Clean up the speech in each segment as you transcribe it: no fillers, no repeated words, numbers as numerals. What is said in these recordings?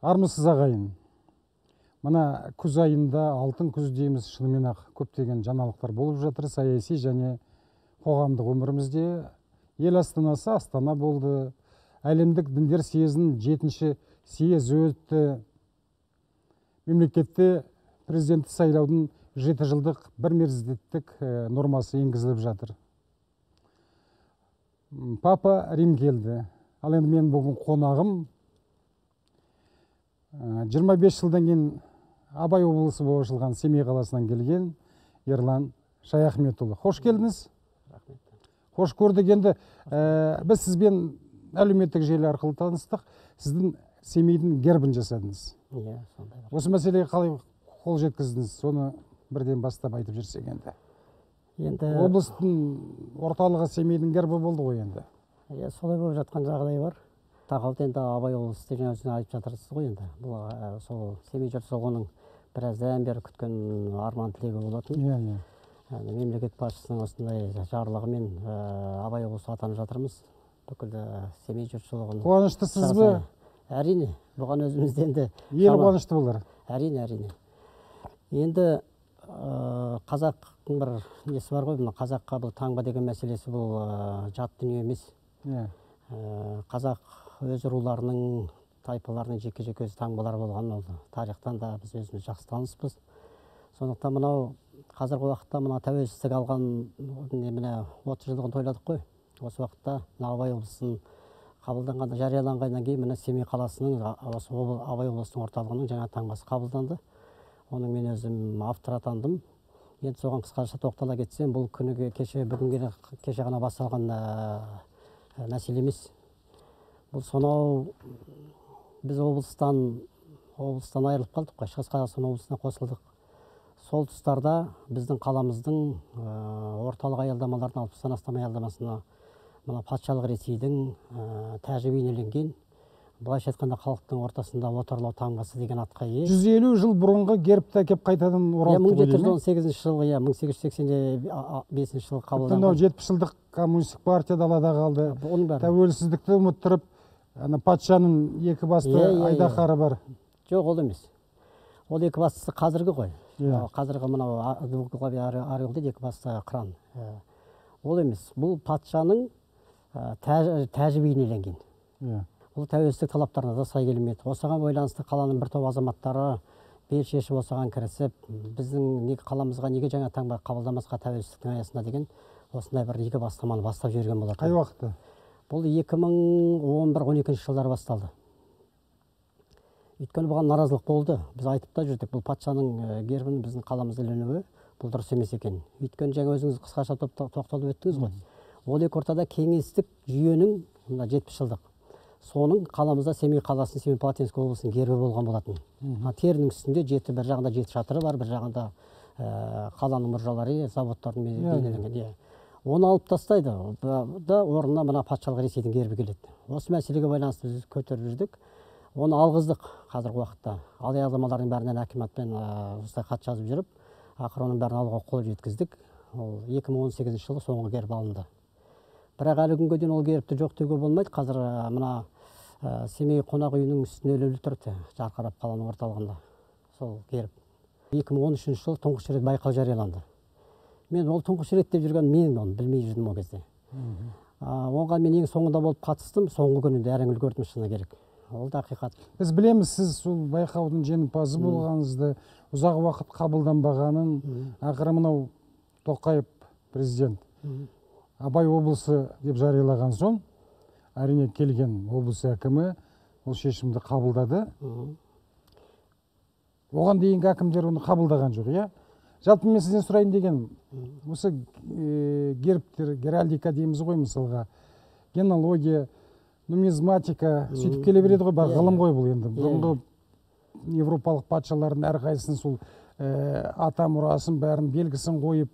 Армысыз, ағайын! Мына күз айында, алтын күз дейміз, шынымен ақ көптеген жаңалықтар болып жатыр саяси және қоғамдық өмірімізде. Ел астанасы Астана болды. Әлемдік діндер съезінің 7-ші съезі өтті. Мемлекетте президентті сайлаудың 7 жылдық бір мерзімдік нормасы енгізіліп жатыр. Папа Рим келді. Ал енді мен бүгін қонағым 25 жылдан кейін Абай облысы болып ашылған Семей қаласынан келген Ерлан Шаяхметұлы. Қош келдіңіз. Рахмет. Қош көрдік. Енді біз сізбен әлеуметтік желі арқылы таныстық. Сіздің Семейдің гербін жасадыңыз. Иә, сондай. Осы мәселеге қалай қол жеткіздіңіз? Соны бірден бастап айтып жіберсек енді. Енді облыстың орталығы Семейдің гербі болды ғой енді. Иә, солай болып жатқан жағдай бар. Тақалды енді Абай облысы деген өзіңіз айтып жатырсыз ғой енді. Бұл сол Семей жұртшылығының біраздан бері күткен арман тілегі болатын. Иә, иә. Мемлекет басшысының осындай жарлығымен Абай облысы атанып жатырмыз. Бүкіл Семей жұртшылығының. Қуаныштысыз ба? Әрине, бұған өзіміз де енді ел қуанышты болар. Әрине, әрине. Енді қазақтың бір несі бар ғой, мына қазаққа бұл таңба деген мәселесі бұл жат дүние емес. Иә. Қазақ өз руларының, тайпаларының жеке-жеке өз таңбалары болған, ол тарихтан да біз өзіміз жақсы таныспыз. Сондықтан мынау қазіргі уақытта мына тәуелсіздік алған міне 30 жылдығын тойладық қой. Осы уақытта мына Абай облысының қабылданған, жарияланғаннан кейін міне Семей қаласының осы Абай облысының орталығының жаңа таңбасы қабылданды. Оның мен өзім автор атандым. Енді соған қысқаша тоқтала кетсем, бұл күніге кеше, бүгінге кеше ғана басталған мәселе емес. Бұл сонау біз облыстан айырылып қалдық қой, Шығыс Қазақстан облысына қосылдық. Сол тұстарда біздің қаламыздың орталық аялдамаларының 60-тан астам аялдамасына мына патшалық Ресейдің тәжі бейнеленген, былайша айтқанда халықтың ортасында отарлау таңбасы деген атқа ие. 150 жыл бұрынғы гербті әкеп қайтадан оралтты ғой деймін. 1718 жылғы, иә, 1885 жылы қабылданған. Мынау 70 жылдық коммунистік партия далада қалды. Оның бәрі. Тәуелсіздікті ұмыттырып, ана патшаның екі басты айдаһары бар. Жоқ, ол емес. Ол екі бастысы қазіргі ғой. Қазіргі мынау двуглавый орел дейді, екі басты қыран. Ол емес. Бұл патшаның тәжі бейнеленген. Бұл тәуелсіздік талаптарына да сай келмейді. Осыған байланысты қаланың бір топ азаматтары бел шешіп осыған кірісіп, біздің қаламызға неге жаңа таңба қабылдамасқа тәуелсіздіктің аясында деген осындай бір екі бастаманы бастап жіберген болатын. Қай уақытта? Бұл 2011-12 жылдары басталды. Өйткені бұған наразылық болды. Біз айтып та жүрдік, бұл патшаның гербінің біздің қаламызда ілінуі бұл дұрыс емес екен. Өйткені жаңа өзіңіз қысқаша тоқталып өттіңіз ғой. Ол екі ортада кеңестік жүйенің мына 70 жылдық. Соның қаламызда Семей қаласының, Семипалатинск облысының гербі болған болатын. Терінің үстінде жеті, бір жағында жеті шатыры бар, бір жағында қаланың мұржалары, заводтардың бейнеленген. Оны алып тастайды да, орнына мына патшалық Ресейдің гербі келеді. Осы мәселеге байланысты біз көтеріп жүрдік. Оны алғыздық қазіргі уақытта. Ал аялдамалардың бәрінен әкіматпен осылай хат жазып жүріп, ақыры оның бәрін алуға қол жеткіздік. Ол 2018 жылы соңғы герб алынды. Бірақ әлі күнге дейін ол гербті жоқ деуге болмайды. Қазір мына Семей қонақ үйінің үстіне ілулі тұрды, жарқырап қаланың орталығында сол герб. 2013 жылы тұңғыш рет байқау жарияланды. Мен ол тұңғыш рет деп жүрген мен оны білмей жүрдім ол кезде. Оған мен ең соңында болып қатыстым, соңғы күнінде әрең үлгердім, шыны керек. Ол да ақиқат. Біз білеміз, сіз сол байқаудың жеңімпазы болғаныңызды, ұзақ уақыт қабылданбағанын, ақыры мынау Тоқаев президент Абай облысы деп жариялаған соң, әрине келген облыс әкімі ол шешімді қабылдады. Оған дейінгі әкімдер оны қабылдаған жоқ, иә? Жалпы мен сізден сұрайын дегенім, осы гербтер, геральдика дейміз ғой мысалға, генеалогия, нумизматика, сөйтіп келе береді ғой, бар ғылым ғой бұл енді. Бұрынғы европалық патшалардың әрқайсысын сол ата мұрасын бәрін белгісін қойып,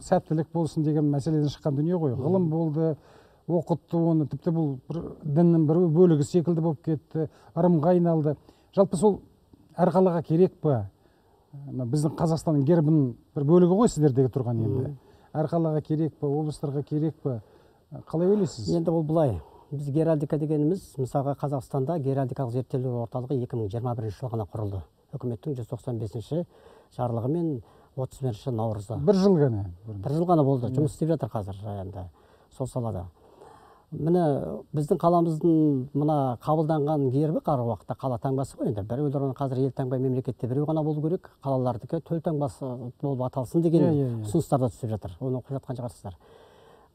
сәттілік болсын деген мәселеден шыққан дүние ғой. Ғылым болды, оқытты оны, тіпті бұл бір діннің бір бөлігі секілді болып кетті, ырымға айналды. Жалпы сол әр қалаға керек па? Біздің Қазақстанның гербінің бір бөлігі ғой сіздердегі тұрған енді. Әр қалаға керек па, облыстарға керек па? Қалай ойлайсыз? Енді ол былай. Біз геральдика дегеніміз, мысалға, Қазақстанда геральдикалық зерттеулер орталығы 2021 жылы ғана құрылды. Үкіметтің 195 жарлығымен 31 наурызда. Бір жыл ғана. Бір жыл ғана болды. Жұмыс істеп жатыр қазір енді сол салада. Міне, біздің қаламыздың мына қабылданған гербі қазіргі уақытта қала таңбасы ғой енді. Біреулер оны қазір ел таңба, мемлекетте біреу ғана болу керек, қалалардікі төл таңбасы болып аталсын деген ұсыныстар да түсіп жатыр. Оны оқып жатқан шығарсыздар.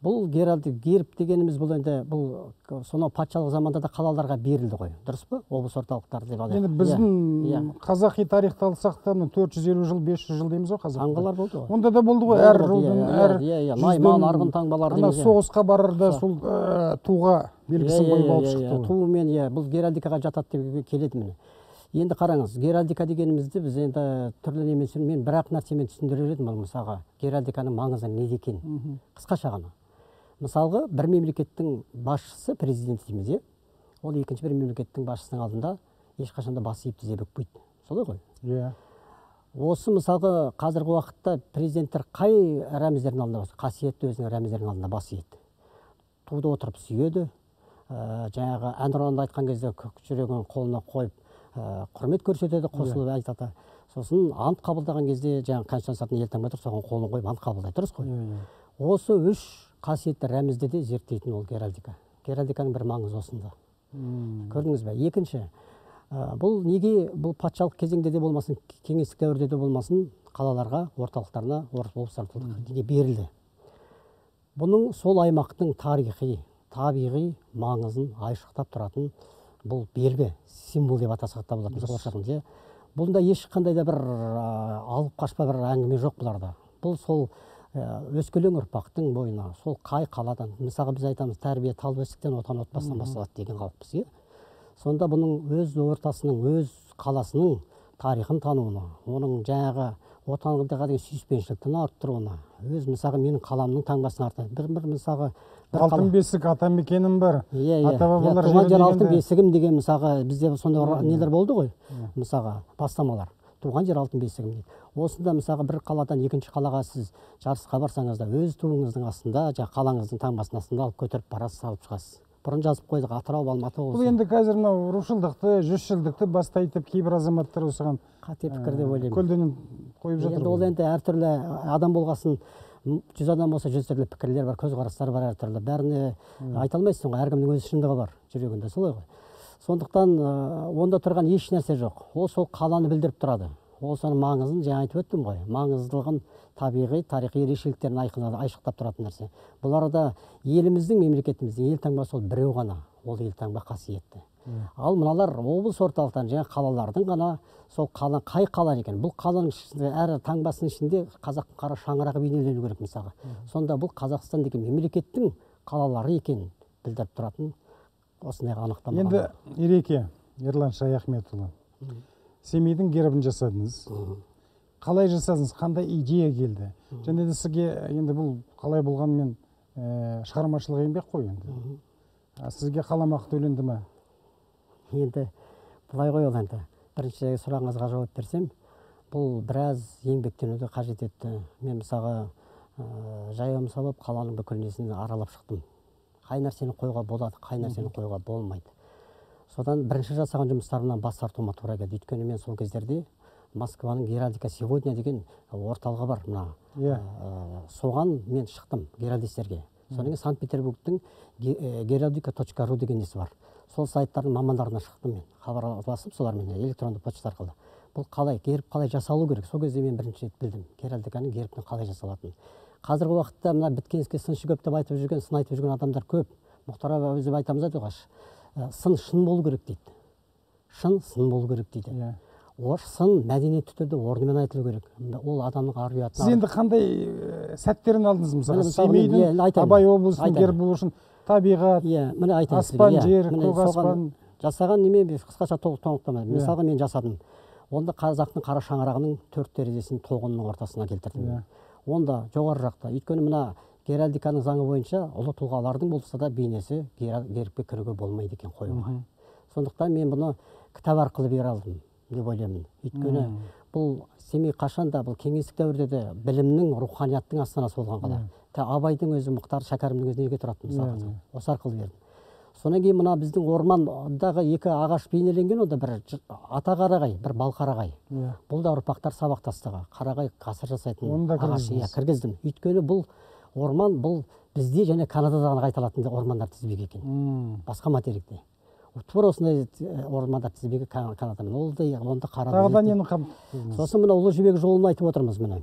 Бұл геральдик герб дегеніміз, бұл енді бұл сонау патшалық заманда да қалаларға берілді ғой, дұрыс па? Облыс орталықтары деп алайық. Енді біздің қазақи тарихты алсақ та, 450 жыл, 500 жыл дейміз ғой қазақ. Таңбалар болды ғой. Онда да болды ғой, әр рудың, әр найман, арғын таңбалары дейміз. Соғысқа барарда сол туға белгісін қойып алып шықты ғой. Туымен, иә, бұл геральдикаға жатады деп келеді міне. Енді қараңыз, геральдика дегенімізді біз енді түрлі немен, мен бір ақ нәрсемен түсіндірер едім, мысалға, геральдиканың маңызы неде екенін. Қысқаша ғана. Мысалға, бір мемлекеттің басшысы, президент дейміз, е? Ол екінші бір мемлекеттің басшысының алдында ешқашан да бас иіп тізе бүкпейді. Солай ғой? Иә. Осы мысалға қазіргі уақытта президенттер қай рәміздердің алдында бас, қасиетті өзінің рәміздерінің алдында бас иеді. Туды отырып сүйеді, жаңағы әнұранды айтқан кезде көк жүрегін қолына қойып, құрмет көрсетеді, қосылып айтады. Сосын ант қабылдаған кезде жаңағы конституцияның ел таңба тұр, соған қолын қойып ант қабылдайды, дұрыс қой? Осы үш қасиетті рәмізді де зерттейтін ол геральдика. Геральдиканың бір маңызы осында. Көрдіңіз бе? Екінші, бұл неге бұл патшалық кезеңде де болмасын, кеңестік дәуірде де болмасын, қалаларға, орталықтарына, облыс орталықтарына неге берілді? Бұның сол аймақтың тарихи, табиғи маңызын айшықтап тұратын бұл белгі, символ деп атасақ та болады. Бұнда ешқандай да бір алып қашпа бір әңгіме жоқ бұларда. Бұл сол өскелең ұрпақтың бойына, сол қай қаладан, мысалға біз айтамыз, тәрбие тал бесіктен, отан отбасынан басталады деген қалыппыз, иә? Сонда бұның өз ортасының, өз қаласының тарихын тануына, оның жаңағы отанға деген сүйіспеншіліктің арттыруына, өз мысалға менің қаламның таңбасын арттыру. Бір мысалға алтын бесік ата мекенім бар. Ата бабалар жері деген алтын бесігім деген мысалға бізде сондай нелер болды ғой, мысалға бастамалар. Туған жер алтын бесігім дейді. Осында мысалға бір қаладан екінші қалаға сіз жарысқа барсаңыз да өз туыңыздың астында, жаңа қалаңыздың таңбасының астында алып көтеріп барасыз, алып шығасыз. Бұрын жазып қойдық, Атырау, Алматы облысы. Бұл енді қазір мынау рушылдықты, жүзшілдікті бастайтып кейбір азаматтар осыған қате пікір деп ойлаймын. Көлденең қойып жатыр. Енді ол енді әртүрлі адам болғасын, 100 адам болса 100 түрлі пікірлер бар, көзқарастар бар әртүрлі. Бәріне айта алмайсың ғой, әркімнің өз шындығы бар жүрегінде, солай ғой. Сондықтан онда тұрған еш нәрсе жоқ. Ол сол қаланы білдіріп тұрады. Ол соның маңызын жаңа айтып өттім ғой. Маңыздылығын, табиғи, тарихи ерекшеліктерін айшықтап тұратын нәрсе. Бұл арада еліміздің, мемлекетіміздің ел таңбасы ол біреу ғана. Ол ел таңба қасиетті. Ал мыналар облыс орталықтан және қалалардың ғана сол қала, қай қала екен? Бұл қаланың ішінде, әр таңбасының ішінде қазақтың қара шаңырағы бейнелену керек мысалға. Сонда бұл Қазақстан деген мемлекеттің қалалары екенін білдіріп тұратын осындай анықтама. Енді Ереке, Ерлан Шаяхметұлы, Семейдің гербін жасадыңыз. Қалай жасадыңыз, қандай идея келді? Және де сізге енді бұл қалай болғанымен шығармашылық еңбек қой енді. Сізге қаламақы төленді ме? Енді былай ғой ол енді. Бірінші сұрағыңызға жауап берсем, бұл біраз еңбектенуді қажет етті. Мен мысалға жаяу салып қаланың бүкіл несін аралап шықтым. Қай нәрсені қоюға болады, қай нәрсені қоюға болмайды. Содан бірінші жасаған жұмыстарымнан бас тартуыма тура келді. Өйткені мен сол кездерде Москваның геральдика сегодня деген орталығы бар мына. Соған мен шықтым геральдистерге. Содан кейін Санкт-Петербургтің геральдика.ру деген несі бар. Сол сайттардың мамандарына шықтым мен. Хабарласып солармен электронды почта арқылы. Бұл қалай, герб қалай жасалу керек? Сол кезде мен бірінші рет білдім геральдиканың гербтің қалай жасалатынын. Қазіргі уақытта мына біткен іске сыншы көп деп айтып жүрген, сын айтып жүрген адамдар көп. Мұхтар Әуезов айтамыз ғой, сын шын болу керек дейді. Шын сын болу керек дейді. Сын мәдениетті түрде орнымен айтылу керек. Ол адамның ар ұятына. Сіз енді қандай сәттерін алдыңыз мысалы? Семейдің, Абай облысының гербі үшін табиғат, аспан, жер, көк аспан. Жасаған неме қысқаша толықтырма. Мысалға мен жасадым. Онда қазақтың қара шаңырағының төрт терезесін тоғынның ортасына келтірдім. Онда жоғары жақта, өйткені мына геральдиканың заңы бойынша ұлы тұлғалардың болса да бейнесі гербке кіруге болмайды екен қоюға. Сондықтан мен бұны кітап арқылы бере алдым деп ойлаймын. Өйткені бұл Семей қашан да, бұл кеңестік дәуірде де білімнің, руханияттың астанасы болған қала. Абайдың өзі, Мұхтар Шәкәрімнің өзі неге тұрады мысалға? Осы арқылы бердім. Содан кейін мына біздің ормандағы екі ағаш бейнеленген, онда бір ата қарағай, бір бал қарағай. Бұл да ұрпақтар сабақтастығы. Қарағай ғасыр жасайтын ағаш. Иә, кіргіздім. Өйткені бұл орман, бұл бізде және Канадада ғана қайталатын ормандар тізбегі екен. Басқа материкте. Тура осындай ормандар тізбегі Канадамен. Ол да онда қарады. Тағы да нені қамтыдыңыз? Сосын мына Ұлы Жібек жолын айтып отырмыз міне.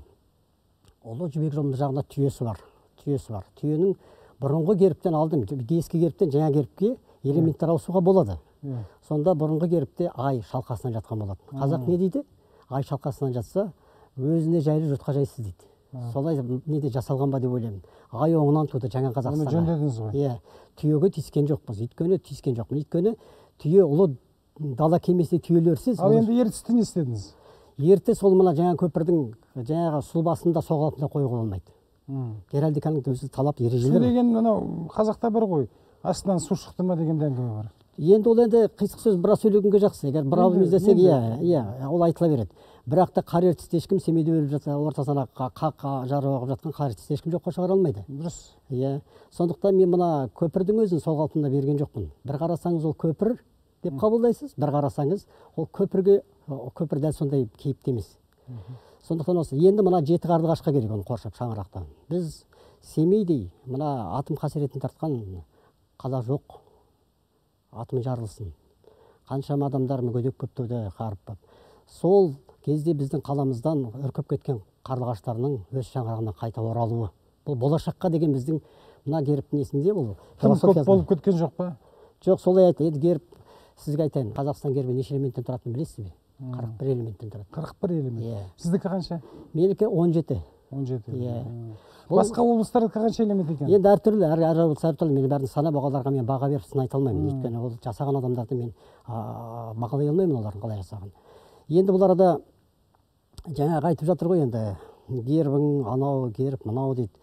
Ұлы Жібек жолының жағында түйесі бар. Түйесі бар. Түйенің бұрынғы гербтен алдым, ескі гербтен жаңа гербке элементтер ауысуға болады. Сонда бұрынғы гербте ай шалқасынан жатқан болатын. Қазақ не дейді? Ай шалқасынан жатса, өзіне жайлы, жұртқа жайсыз дейді. Солай неде жасалған ба деп ойлаймын. Ай оңынан туды жаңа Қазақстанға. Оны жөндедіңіз ғой. Иә, түйеге тиіскен жоқпыз. Өйткені тиіскен жоқпын. Өйткені түйе ұлы дала кемесінде түйелерсіз. Ал енді ертісті не істедіңіз? Ертіс ол мына жаңа көпірдің жаңағы сұлбасында сол қалпында қоюға болмайды. Геральдиканың өзі талап ережелері. Су деген мынау қазақта бар ғой, астынан су шықты ма деген әңгіме бар. Енді ол енді қисық сөз, біраз сөйлегенге жақсы. Егер бір ауыз десек, иә, ол айтыла береді. Бірақ та қар ертісті ешкім Семейде өліп жатса, ортасына қақ жарып ағып жатқан қар ертісті ешкім жоққа шығара алмайды. Дұрыс. Иә. Сондықтан мен мына көпірдің өзін сол қалпында берген жоқпын. Бір қарасаңыз ол көпір деп қабылдайсыз, бір қарасаңыз ол көпірге, көпір дәл сондай кейіпте емес. Сондықтан осы енді мына жеті қарлығашқа керек оны қоршап шаңырақтан. Біз Семейдей мына атом қасіретін тартқан қала жоқ. Атом жарылсын. Қаншама адамдар мүгедек болып туды, қарып. Сол кезде біздің қаламыздан үркіп кеткен қарлығаштарының өз шаңырағына қайта оралуы. Бұл болашаққа деген біздің мына гербтің несінде бұл тым көп болып кеткен жоқ па? Жоқ, солай айтты. Енді герб сізге айтайын, Қазақстан гербі неше элементтен тұратынын білесіз бе? 41 элементтен тұрады. 41 элемент. Иә. Сіздікі қанша? Менікі 17. 17. Иә. Басқа облыстардікі қанша элемент екен? Енді әртүрлі, әр облыс әртүрлі. Мен бәрін санап оларға мен баға беріп сын айта алмаймын. Өйткені ол жасаған адамдарды мен бағалай алмаймын, олардың қалай жасағанын. Енді бұл арада жаңағы айтып жатыр ғой енді, гербің анау, герб мынау дейді.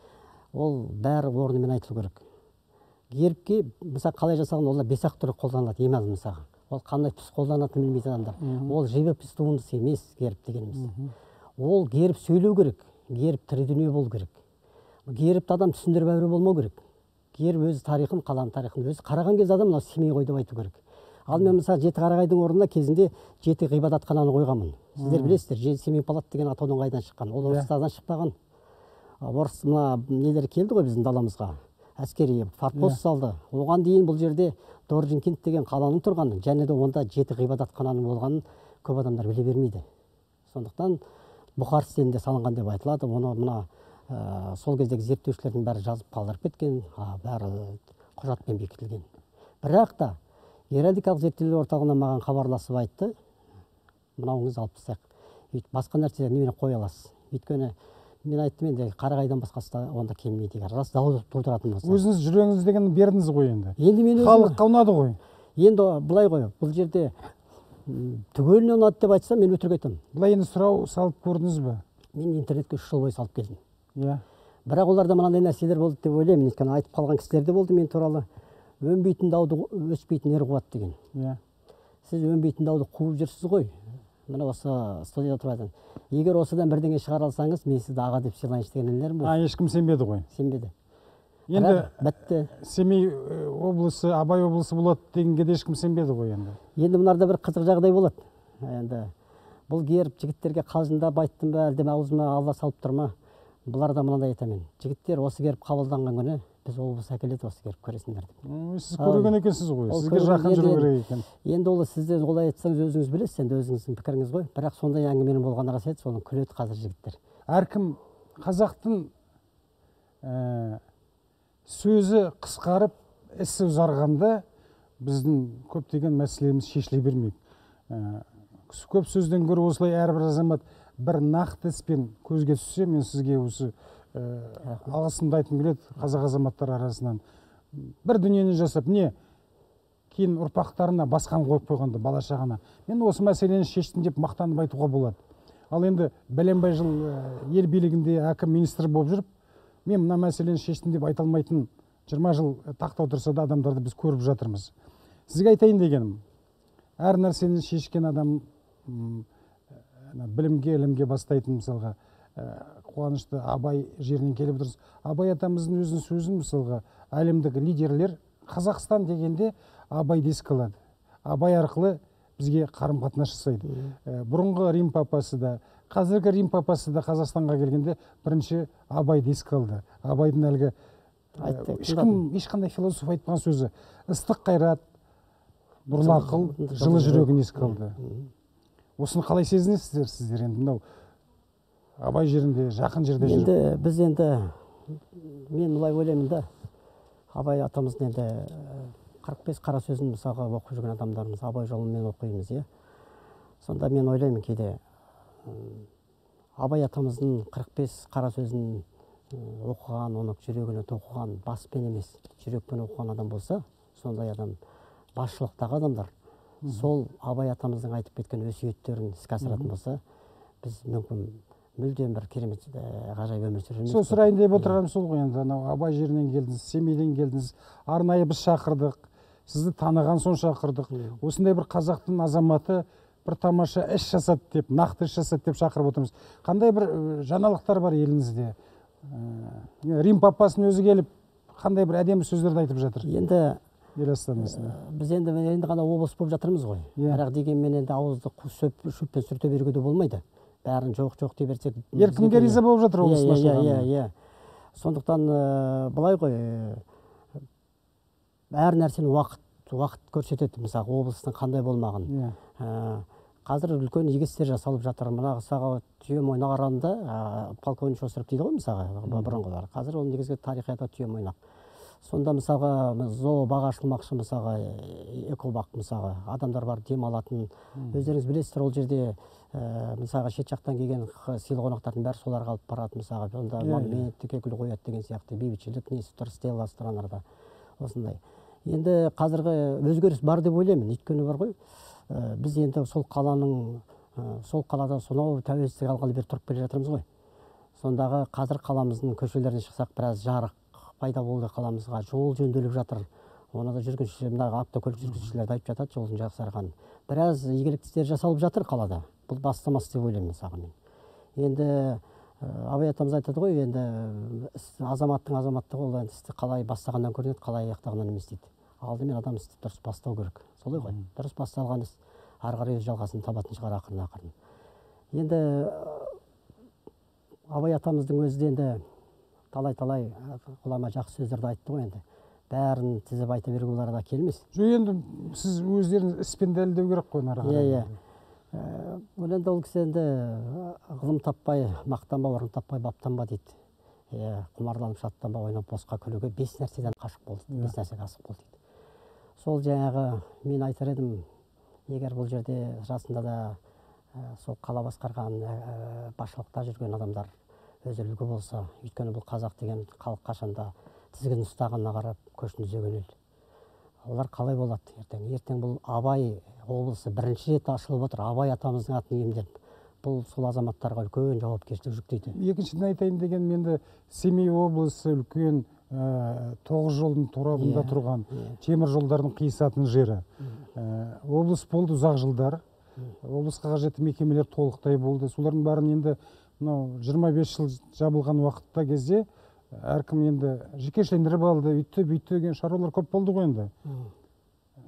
Ол бәрі орнымен айтылу керек. Гербке мысалы қалай жасалған, олар бес-ақ түрі қолданылады, ең аз мысалы. Ол қандай түс қолданатынын білмейтін адамдар. Ол живопись туындысы емес герб дегеніміз. Ол герб сөйлеу керек, герб тірі дүние болу керек. Гербті адам түсіндіріп әуре болмау керек. Герб өзі тарихын, қаланың тарихын өзі қараған кезде адам мынау Семей ғой деп айту керек. Ал мен мысалы жеті қарағайдың орнына кезінде жеті ғибадатхананы қойғанмын. Сіздер білесіздер, Семей палат деген атаудың қайдан шыққан? Ол орыстардан шықпаған. Орыс мына нелер келді ғой біздің даламызға. Әскери форпост салды. Оған дейін бұл жерде Доржинкент деген қаланың тұрғанын, және де онда жеті ғибадатхананың болғанын көп адамдар біле бермейді. Сондықтан Бұхар стилінде салынған деп айтылады. Оны мына сол кездегі зерттеушілердің бәрі жазып қалдырып кеткен, бәрі құжатпен бекітілген. Бірақ та геральдикалық зерттеулер орталығынан маған хабарласып айтты, мынауыңызды алып тастайық, басқа нәрселер немене қоя аласыз? Өйткені мен айттым, енді қарағайдан басқасы да онда келмейді. Егер рас дау тудыратын болса. Өзіңіз жүрегіңіз деген бердіңіз ғой енді. Енді мен өзім халыққа ұнады ғой. Енді былай ғой, бұл жерде түгеліне ұнады деп айтсам, мен өтірік айтамын. Былай енді сұрау салып көрдіңіз бе? Мен интернетке 3 жыл бойы салып келдім. Иә. Бірақ оларда мынандай нәрселер болды деп ойлаймын. Өйткені айтып қалған кісілер де болды мен туралы. Өнбейтін дауды өспейтін ер қуады деген. Иә. Сіз өнбейтін дауды қуып жүрсіз ғой. Міне осы студияда тұратын. Егер осыдан бірдеңе шығара алсаңыз, мен сізді аға деп сыйлайыншы деген інілерім болды. Ешкім сенбеді ғой. Сенбеді. Енді бітті. Семей облысы, Абай облысы болады дегенге де ешкім сенбеді ғой енді. Енді бұларда бір қызық жағдай болады. Енді бұл герб жігіттерге қалжыңдап айттым ба, әлде аузыма алла салып тұр ма? Бұларда мынандай айтамын. Жігіттер, осы герб қабылданған күні біз облыс әкеледі, осы герб көресіңдер деп. Сіз көрген екенсіз ғой, сізге жақын жүру керек екен. Енді ол сіздер олай айтсаңыз өзіңіз білесіз, енді өзіңіздің пікіріңіз ғой. Бірақ сондай әңгіменің болғаны рас еді, соны күледі қазір жігіттер. Әркім қазақтың сөзі қысқарып, ісі ұзарғанда біздің көптеген мәселеміз шешіле бермейді. Көп сөзден гөрі осылай әрбір азамат бір нақты іспен көзге түссе, мен сізге осы алғысымды айтқым келеді. Қазақ азаматтар арасынан бір дүниені жасап, не кейін ұрпақтарына басқан қойып қойғанда бала шағана, мен осы мәселені шештім деп мақтанып айтуға болады. Ал енді бәленбай жыл ел билігінде әкім, министр болып жүріп, мен мына мәселені шештім деп айта алмайтын 20 жыл тақта отырса да адамдарды біз көріп жатырмыз. Сізге айтайын дегенім, әр нәрсені шешкен адам білімге, ілімге бастайтын. Мысалға қуанышты Абай жерінен келіп отырсыз. Абай атамыздың өзінің сөзін мысалға әлемдік лидерлер Қазақстан дегенде Абайды еске алады. Абай арқылы бізге қарым қатынас жасайды. Бұрынғы Рим папасы да, қазіргі Рим папасы да Қазақстанға келгенде бірінші Абайды еске алды. Абайдың әлгі ешкім, ешқандай философ айтпаған сөзі: ыстық қайрат, нұрлы ақыл, жылы жүрегін еске алды. Осыны қалай сезінесіздер сіздер енді мынау Абай жерінде, жақын жерде жүріп? Енді біз енді, мен былай ойлаймын да, Абай атамыздың енді 45 қара сөзін мысалға оқып жүрген адамдармыз, Абай жолымен оқимыз, иә. Сонда мен ойлаймын кейде, Абай атамыздың 45 қара сөзін оқыған, оны жүрегіне тоқыған, баспен емес, жүрекпен оқыған адам болса, сондай адам, басшылықтағы адамдар, сол Абай атамыздың айтып кеткен өсиеттерін іске асыратын болса, біз мүмкін мүлдем бір керемет, ғажайып өмір сүрер. Сол сұрайын деп отырғаным сол ғой енді, анау Абай жерінен келдіңіз, Семейден келдіңіз, арнайы біз шақырдық, сізді таныған соң шақырдық. Осындай бір қазақтың азаматы бір тамаша іс жасады деп, нақты іс жасады деп шақырып отырмыз. Қандай бір жаңалықтар бар еліңізде? Рим папасының өзі келіп қандай бір әдемі сөздерді айтып жатыр? Енді ел астанасында. Біз енді ғана облыс болып жатырмыз ғой. Бірақ дегенмен енді ауызды шөппен сүрте беруге де болмайды. Бәрін жоқ-жоқ дей берсек, Ер кімге риза болып жатыр облыстың ашылғанына? Иә. Сондықтан былай ғой, әр нәрсені уақыт көрсетеді. Мысалы, облыстың қандай болмағын. Қазір үлкен игі істер жасалып жатыр. Мына мысалға Түйемойнақ аралында полковник остров дейді ғой, мысалға бұрынғылар. Қазір ол негізгі тарихи аты Түйемойнақ. Сонда мысалға зообақ ашылмақшы, мысалға экобақ, мысалға адамдар барып дем алатын. Өздеріңіз білесіздер, ол жерде мысалға шет жақтан келген сыйлы қонақтардың бәрі соларға алып барады, мысалға онда монумент гүл қояды деген сияқты, бейбітшілік несі тұр, стелласы тұр анарда осындай. Енді қазіргі өзгеріс бар деп ойлаймын, өйткені бар ғой, біз енді сол қаланың, сол қалада сонау тәуелсіздік алғалы бері тұрып келе жатырмыз ғой. Сондағы қазір қаламыздың көшелеріне шықсақ, біраз жарық пайда болды қаламызға, жол жөнделіп жатыр. Оны да жүргіншілер, мына автокөлік жүргізушілер де айтып жатады, жолдың жақсарғанын. Біраз игілікті істер жасалып жатыр қалада. Бұл бастамасы деп ойлаймын мысалға мен. Енді Абай атамыз айтады ғой, енді азаматтың азаматтығы ол енді істі қалай бастағаннан көрінеді, қалай аяқтағаннан емес дейді. Алдымен адам істі дұрыс бастау керек. Солай ғой. Дұрыс басталған іс ары қарай өз жалғасын табатын шығар ақырын-ақырын. Енді Абай атамыздың өзі де енді талай-талай ғұлама жақсы сөздерді айтты ғой енді. Бәрін тізіп айта беруге олар да келмес. Жоқ, енді сіз өздеріңіз іспен дәлелдеу керек қой ары қарай. Иә, иә. Ол енді ол кісі енді ғылым таппай, мақтанба, орын таппай, баптанба дейді. Иә, құмарланып шаттанба, ойнап босқа күлуге 5 нәрседен қашық бол дейді, 5 нәрсеге асық бол дейді. Сол жаңағы мен айтар едім, егер бұл жерде расында да сол қала басқарған, басшылықта жүрген адамдар өз үлгі болса, өйткені бұл қазақ деген халық қашанда тізгін ұстағанына қарап көшін түзеген ел. Олар қалай болады ертең? Ертең бұл Абай облысы бірінші рет ашылып отыр, Абай атамыздың атын иемденіп. Бұл сол азаматтарға үлкен жауапкершілік жүктейді. Екіншіден айтайын дегенім, енді Семей облысы үлкен 9 жолдың торабында тұрған, темір жолдардың қиысатын жері. Облыс болды ұзақ жылдар. Облысқа қажетті мекемелер толықтай болды. Солардың бәрін енді мынау 25 жыл жабылған уақытта кезде әркім енді жекешелендіріп алды, үйтті бүйтті деген шаруалар көп болды ғой енді.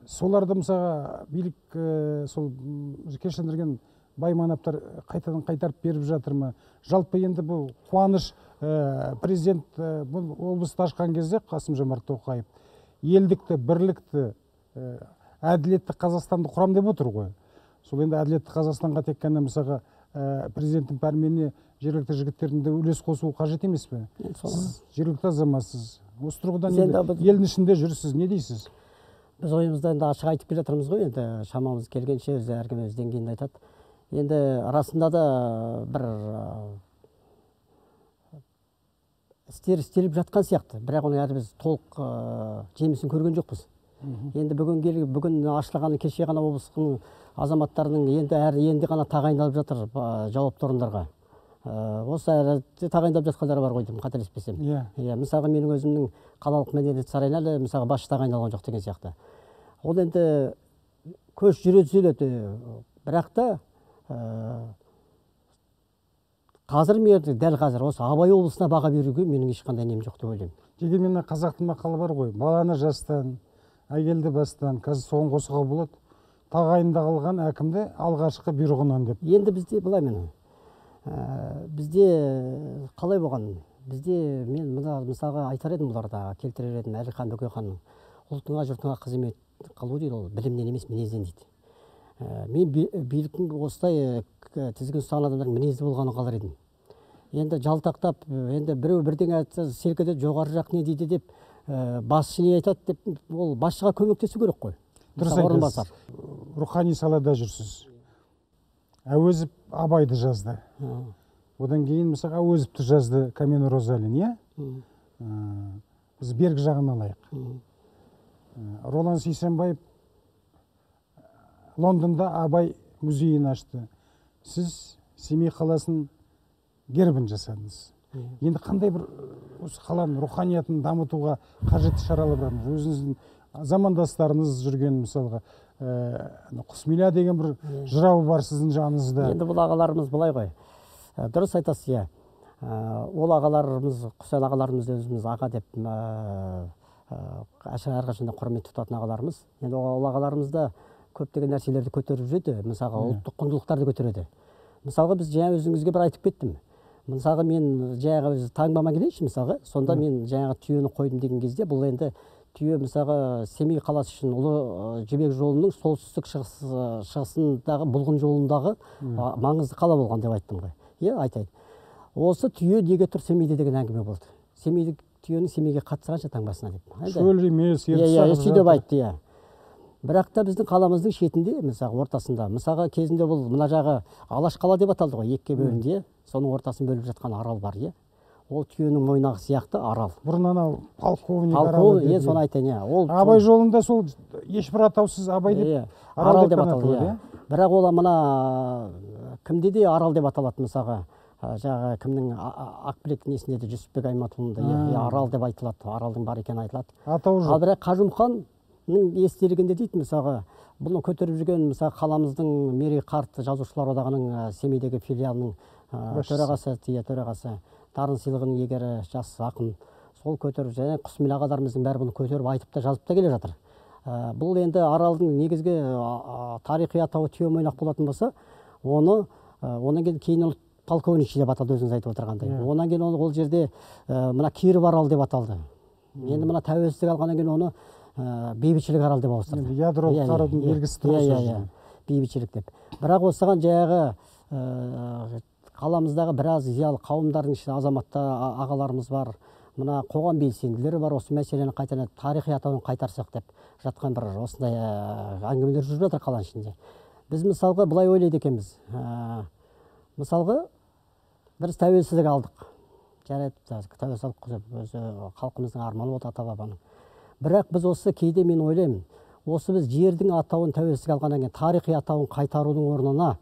Соларды мысалға билік сол жекешелендірген бай манаптар қайтадан қайтарып беріп жатыр ма? Жалпы енді бұл қуаныш, президент бұл облысты ашқан кезде Қасым-Жомарт Тоқаев елдікті, бірлікті, әділетті Қазақстанды құрам деп отыр ғой. Сол енді әділетті Қазақстанға тек қана мысалға президенттің пәрменіне жергілікті жігіттердің де үлес қосуы қажет емес пе? Сіз жергілікті азаматсыз. Осы тұрғыдан енді елдің ішінде жүрсіз, не дейсіз? Біз ойымызды енді ашық айтып келе жатырмыз ғой, енді шамамыз келгенше өзі әркім өз деңгейінде айтады. Енді расында да бір істер істеліп жатқан сияқты, бірақ оның әлі біз толық жемісін көрген жоқпыз. Енді бүгін ашылғаны кеше ғана облыстың азаматтарының енді әрі енді ғана тағайындалып жатыр жауапты орындарға. Осы әрі тағайындалып жатқандар бар ғой деймін, қателеспесем. Иә, мысалға менің өзімнің қалалық мәдениет сарайына әлі мысалға басшы тағайындалған жоқ деген сияқты. Ол енді көш жүре түзеледі, бірақ та қазір мен дәл қазір осы Абай облысына баға беруге менің ешқандай нем жоқ деп ойлаймын. Дегенмен қазақтың мақалы бар ғой, баланы жастан, Әйелді бастан, қазір соған қосуға болады. Тағайындалған әкімді алғашқы бұйрығынан деп. Енді бізде былай мен. Бізде қалай болған? Бізде мен мына мысалға айтар едім, бұларда келтірер едім Әлихан Бөкейханның ұлтыңа жұртыңа қызмет қылу дейді, ол білімнен емес мінезден дейді. Мен биліктің осылай тізгін ұстаған адамдардың мінезді болғанын қалар едім. Енді жалтақтап, енді біреу бірдеңе айтса, селк етеді, жоғары жақ не дейді деп, басшы не айтады деп, ол басшыға көмектесу керек қой. Дұрыс айтасыз. Рухани салада жүрсіз. Әуезов Абайды жазды. Одан кейін мысалға Әуезовті жазды Камен Розалин, иә? Біз бергі жағын алайық. Ролан Сейсенбаев Лондонда Абай музейін ашты. Сіз Семей қаласының гербін жасадыңыз. Енді қандай бір осы қаланың руханиятын дамытуға қажетті шаралар бар? Өзіңіздің замандастарыңыз жүрген мысалға Құсмила деген бір жырау бар сіздің жаныңызда. Енді бұл ағаларымыз былай ғой. Дұрыс айтасыз, иә. Ол ағаларымыз, Құсал ағаларымыз өзіміз аға деп әрқашанда құрмет тұтатын ағаларымыз. Енді ол ағаларымыз да көптеген нәрселерді көтеріп жүреді, мысалға ұлттық құндылықтарды көтереді. Мысалға біз жаңа өзіңізге бір айтып кеттім. Мысалға мен жаңағы өзі таңбама келейінші, мысалға, сонда мен жаңағы түйені қойдым деген кезде, бұл енді түйе мысалға Семей қаласы үшін ұлы Жібек жолының солтүстік шығысындағы Бұлғын жолындағы маңызды қала болған деп айттым ғой. Иә, айтайын. Осы түйе неге тұр Семейде деген әңгіме болды. Семейде түйенің Семейге қатысы қанша таңбасына деп. Шөл емес, ертіс ағып сөйтіп айтты, иә. Бірақ та біздің қаламыздың шетінде, мысалға ортасында, мысалға кезінде бұл мына жағы Алаш қала деп аталды ғой, екіге бөлінді, соның ортасын бөліп жатқан арал бар, иә. Ол түйенің мойнағы сияқты арал. Бұрын анау полковник аралы деп. Соны айтайын, иә. Ол Абай жолында сол ешбір атаусыз Абай деп арал деп аталды, иә. Бірақ ол мына кімде де арал деп аталады, мысалға жаңағы кімнің Ақбілек несінде де Жүсіпбек Аймауытұлында арал деп айтылады, аралдың бар екені айтылады. Атауы жоқ. Ал бірақ Қажымұқанның естелігінде дейді, мысалға бұны көтеріп жүрген мысалы қаламыздың Мерей қарт жазушылар одағының Семейдегі филиалының төрағасы, төрағасы, Дарын сыйлығының иегері жас ақын, сол көтеріп, және Құсмел ағаларымыздың бәрі бұны көтеріп айтып та жазып та келе жатыр. Бұл енді аралдың негізгі тарихи атауы түйе мойнақ болатын болса, оны онан кейін ол полковничий деп аталды, өзіңіз айтып отырғандай. Онан кейін ол жерде мына Киров аралы деп аталды. Енді мына тәуелсіздік алғаннан кейін оны бейбітшілік аралы деп ауыстырды. Енді ядролық қарудың белгісі тұр осы жерде. Бейбітшілік деп. Бірақ осыған жаңағы қаламыздағы біраз зиялы қауымдардың ішінде азаматтар, ағаларымыз бар, мына қоғам белсенділері бар, осы мәселені қайтадан тарихи атауын қайтарсақ деп жатқан бір осындай әңгімелер жүріп жатыр қаланың ішінде. Біз мысалға былай ойлайды екенбіз. Мысалға біз тәуелсіздік алдық. Жарайды, тәуелсіздік өзі халқымыздың арманы болды, ата-бабаның. Бірақ біз осы кейде мен ойлаймын, осы біз жердің атауын тәуелсіздік алғаннан кейін тарихи атауын қайтарудың орнына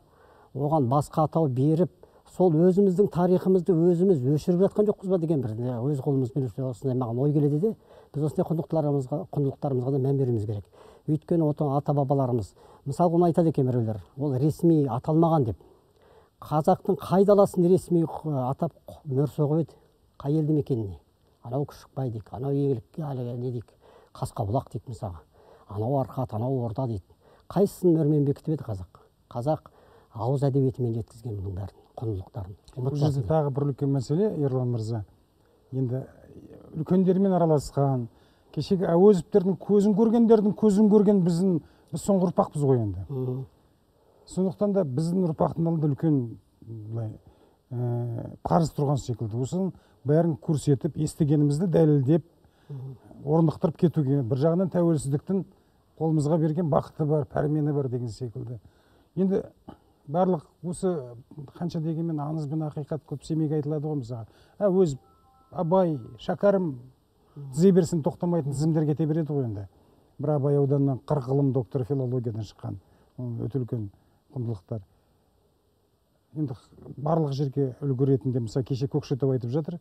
оған басқа атау беріп, сол өзіміздің тарихымызды өзіміз өшіріп жатқан жоқпыз ба деген бір өз қолымызбен осындай маған ой келеді де, біз осындай құндылықтарымызға да мән беруіміз керек. Өйткені ата-бабаларымыз, мысалы оны айтады екен біреулер, ол ресми аталмаған деп. Қазақтың қай даласын ресми атап мөр соғып еді, қай елді мекеніне? Анау Күшікбай дейік, анау Еңлік, не дейік, Қасқабұлақ дейік мысалға, анау Арқат, анау Орда дейді. Қайсысын мөрмен бекітіп еді қазақ? Қазақ ауыз әдебиетімен жеткізген бұның бәрін, құндылықтарын. Бұл жерде тағы бір үлкен мәселе, Ерлан мырза. Енді үлкендермен араласқан, кешегі Әуезовтердің көзін көргендердің көзін көрген біз соңғы ұрпақпыз ғой енді. Сондықтан да біздің ұрпақтың алдында үлкен былай қарыз тұрған секілді. Осының бәрін көрсетіп, естігенімізді дәлелдеп, орнықтырып кетуге, бір жағынан тәуелсіздіктің қолымызға берген бақыты бар, пәрмені бар деген секілді. Енді барлық осы қанша дегенмен аңыз бен ақиқат көп Семейге айтылады ғой мысалға. Өз Абай, Шәкәрім тізе берсін тоқтамайтын тізімдер кете береді ғой енді. Бір Абай ауданынан 40 ғылым докторы филологиядан шыққан, өте үлкен құндылықтар. Енді барлық жерге үлгі ретінде, мысалы кеше Көкшетау айтып жатыр,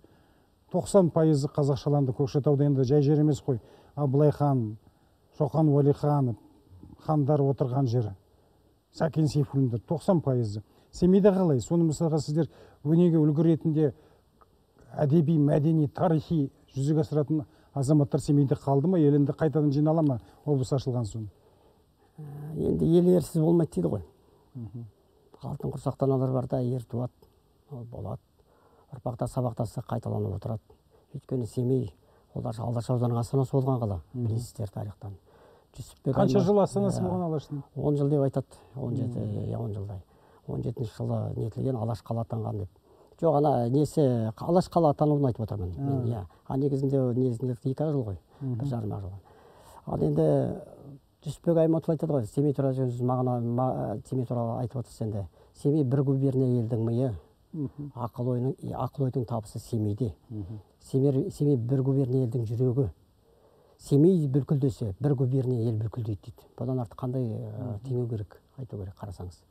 90% қазақшаланды. Көкшетауда енді жай жер емес қой. Абылай хан, Шоқан Уәлиханов хандар отырған жері, Сәкен Сейфуллиндер 90%. Семейде қалай? Соны мысалға сіздер өнеге үлгі ретінде әдеби, мәдени, тарихи жүзеге асыратын Азаматтар Семейде қалды ма, ел енді қайтадан жинала ма облыс ашылған соң? Енді ел ерсіз болмайды дейді ғой. Алтын құрсақты аналар барда ер туады, ол болады. Ұрпақтар сабақтастық қайталанып отырады. Өйткені Семей ол Алаш ауданының астанасы болған қала, білесіздер тарихтан. Жүсіпбек Қанша жыл астанасы болған Алаштың? 10 жыл деп айтады, 17, 10 жылдай. 17 жылы нетілген Алаш қала атанған деп. Жоқ, ана несі Алаш қала атануын айтып отырмын мен, иә. А негізінде 2 жыл ғой, 1,5 жыл. Ал енді Жүсіпбек Аймауытов айтады ғой, Семей туралы сөз мағына, Семей туралы айтып отырсыз енді. Семей бір губерния елдің миы, ақыл ойдың табысы Семейде. Семей бір губерния елдің жүрегі. Семей бүлкілдесе, бір губерния ел бүлкілдейді дейді. Бұдан артық қандай теңеу керек, айту керек қарасаңыз.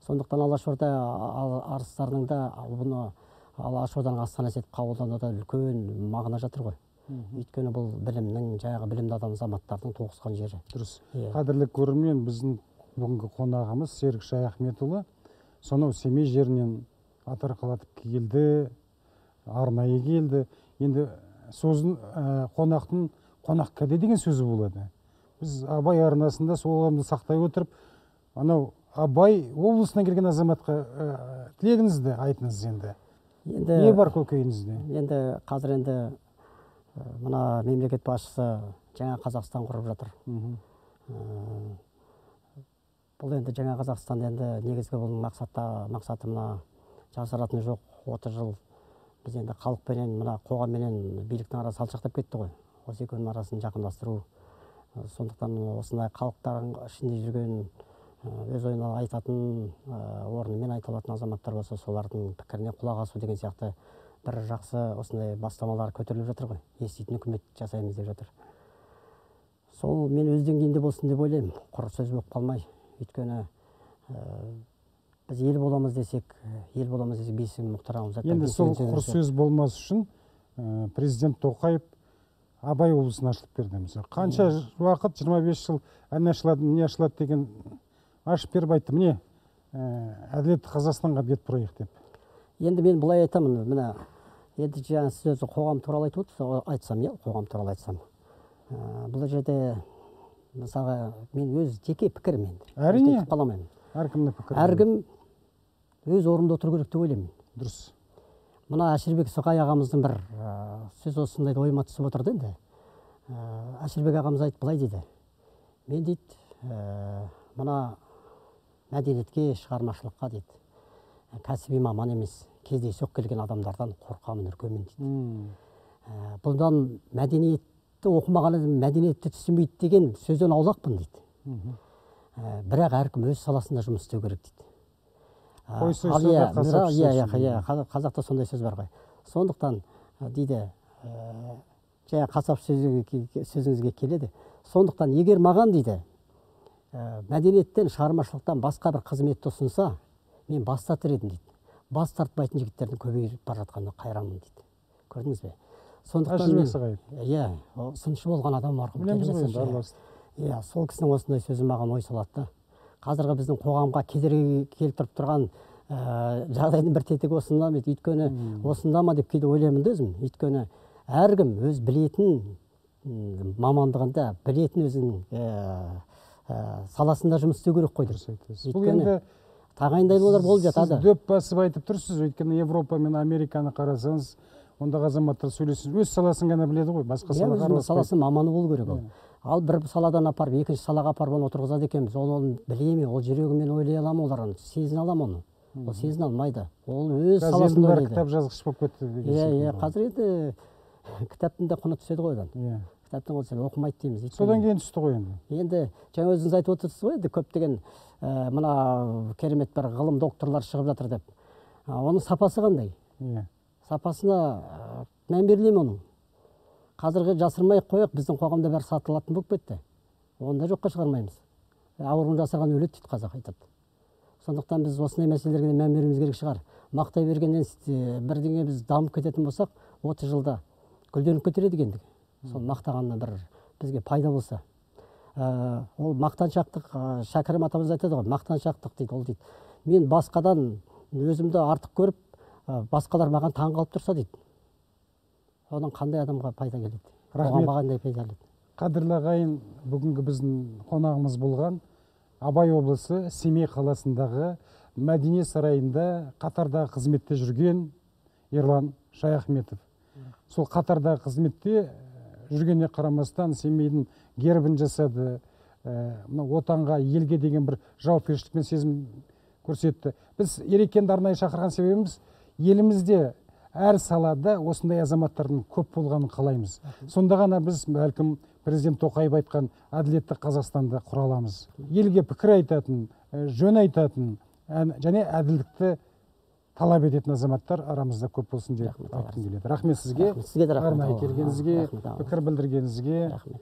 Сондықтан Алашорда арыстарының да бұны Алашорданың астанасы етіп қабылдануда үлкен мағына жатыр ғой. Өйткені бұл білімнің, жаңағы білімді адам азаматтардың тоғысқан жері. Дұрыс. Қадірлі көрермен, біздің бүгінгі қонағымыз Серік Шаяхметұлы сонау Семей жерінен ат арқалатып келді, арнайы келді. Енді сөзін қонақтың қонақ кәде деген сөзі болады. Біз Абай арнасында сол адамды сақтай отырып, анау Абай облысынан келген азаматқа тілегіңізді айтыңыз енді. Енді не бар көкейіңізде? Енді қазір енді мына мемлекет басшысы жаңа Қазақстан құрып жатыр. Бұл енді жаңа Қазақстан енді негізгі бұл мақсаты мына жасыратыны жоқ, 30 жыл біз енді халықпенен, мына қоғамменен биліктің арасы алшақтап кетті ғой. Осы екеуінің арасын жақындастыру. Сондықтан осындай халықтардың ішінде жүрген, өз ойын айтатын, орнымен айта алатын азаматтар болса, солардың пікіріне құлақ асу деген сияқты бір жақсы осындай бастамалар көтеріліп жатыр ғой. Еститін үкімет жасаймыз деп жатыр. Сол мен өз деңгейінде болсын деп ойлаймын, құр сөз болып қалмай. Өйткені біз ел боламыз десек, ел боламыз десек бесігін мұқтарамыз. Енді сол құр сөз болмас үшін президент Тоқаев Абай облысын ашылып берді. Мысалы, қанша уақыт, 25 жыл әне ашылады, міне ашылады деген ашып беріп айтты, міне әділетті Қазақстанға бет бұрайық деп. Енді мен былай айтамын, міне енді жаңа сіз өзі қоғам туралы айтып отырсыз, айтсам, иә, қоғам туралы айтсам. Бұл жерде мысалға мен өз жеке пікірім енді. Әрине. Айтып қаламаймын. Әркімнің пікірі. Әркім өз орнында отыру керек деп ойлаймын. Дұрыс. Мына Әшірбек Сығай ағамыздың бір сөз осындай ойыма түсіп отырды енді. Әшірбек ағамыз айтып былай дейді. Мен дейді, мына мәдениетке, шығармашылыққа дейді, кәсіби маман емес, кездейсоқ келген адамдардан қорқамын, үркемін дейді. Бұдан мәдениетті оқымаған адам мәдениетті түсінбейді деген сөзден аулақпын дейді. Бірақ әркім өз саласында жұмыс істеу керек дейді. Қазақта сондай сөз бар ғой. Сондықтан дейді, жаңа қасап сөзіңізге келеді. Сондықтан егер маған дейді, мәдениеттен, шығармашылықтан басқа бір қызметті ұсынса, мен бас тартар едім дейді. Бас тартпайтын жігіттердің көбейіп бара жатқанына қайранмын дейді. Көрдіңіз бе? Сондықтан мен, иә, сыншы болған адам марқұм. Иә, сол кісінің осындай сөзі маған ой салады да. Қазіргі біздің қоғамға кедергі келтіріп тұрған жағдайдың бір тетігі осында ма? Өйткені осында ма деп кейде ойлаймын да өзім. Өйткені әркім өз білетін мамандығында, білетін өзінің саласында жұмыс істеу керек қой деп. Өйткені тағайындаулар болып жатады. Сіз дөп басып айтып тұрсыз, өйткені Европа мен Американы қарасаңыз, ондағы азаматтар сөйлесін, өз саласын ғана біледі ғой, басқа салаға араласпайды. Саласы маманы болу керек ол. Ал бір саладан апарып, екінші салаға апарып оны отырғызады екенбіз. Ол оны біле ме, ол жүрегімен ойлай ала ма, олар оны сезіне ала ма оны? Ол сезіне алмайды. Ол өз саласында ойлайды. Кітап жазғыш болып кетті деген секілді. Иә, қазір енді кітаптың да құны түседі ғой одан. Кітаптың құны түседі, оқымайды дейміз. Содан кейін түсті ғой енді. Енді жаңа өзіңіз айтып отырсыз ғой, енді көптеген мына керемет бір ғылым докторлар шығып жатыр деп. Оның сапасы қандай? Сапасына мән беріле ме оның? Қазіргі жасырмай қояйық, біздің қоғамда бәрі сатылатын болып кетті. Оны да жоққа шығармаймыз. Ауруын жасырған өледі дейді қазақ айтады. Сондықтан біз осындай мәселелерге мән беруіміз керек шығар. Мақтай бергеннен бірдеңе біз дамып кететін болсақ, 30 жылда гүлденіп кетер едік енді. Сол мақтағаннан бір бізге пайда болса. Ол мақтаншақтық, Шәкәрім атамыз айтады ғой, мақтаншақтық дейді, ол дейді. Мен басқадан өзімді артық көріп, басқалар маған таң қалып тұрса дейді. Одан қандай адамға пайда келеді? Рахмет. Қоғамға қандай пайда келеді? Қадірлі ағайын, бүгінгі біздің қонағымыз болған Абай облысы Семей қаласындағы мәдениет сарайында қатардағы қызметте жүрген Ерлан Шаяхметов. Сол қатардағы қызметте жүргеніне қарамастан Семейдің гербін жасады, мына отанға, елге деген бір жауапкершілік пен сезім көрсетті. Біз Ерекенді арнайы шақырған себебіміз, елімізде әр салада осындай азаматтардың көп болғанын қалаймыз. Сонда ғана біз бәлкім президент Тоқаев айтқан әділетті Қазақстанды құра аламыз. Елге пікір айтатын, жөн айтатын және әділдікті талап ететін азаматтар арамызда көп болсын деп айтқым келеді. Рахмет сізге. Рахмет. Сізге де рахмет. Арнайы келгеніңізге, Рахмет. пікір білдіргеніңізге. Рахмет.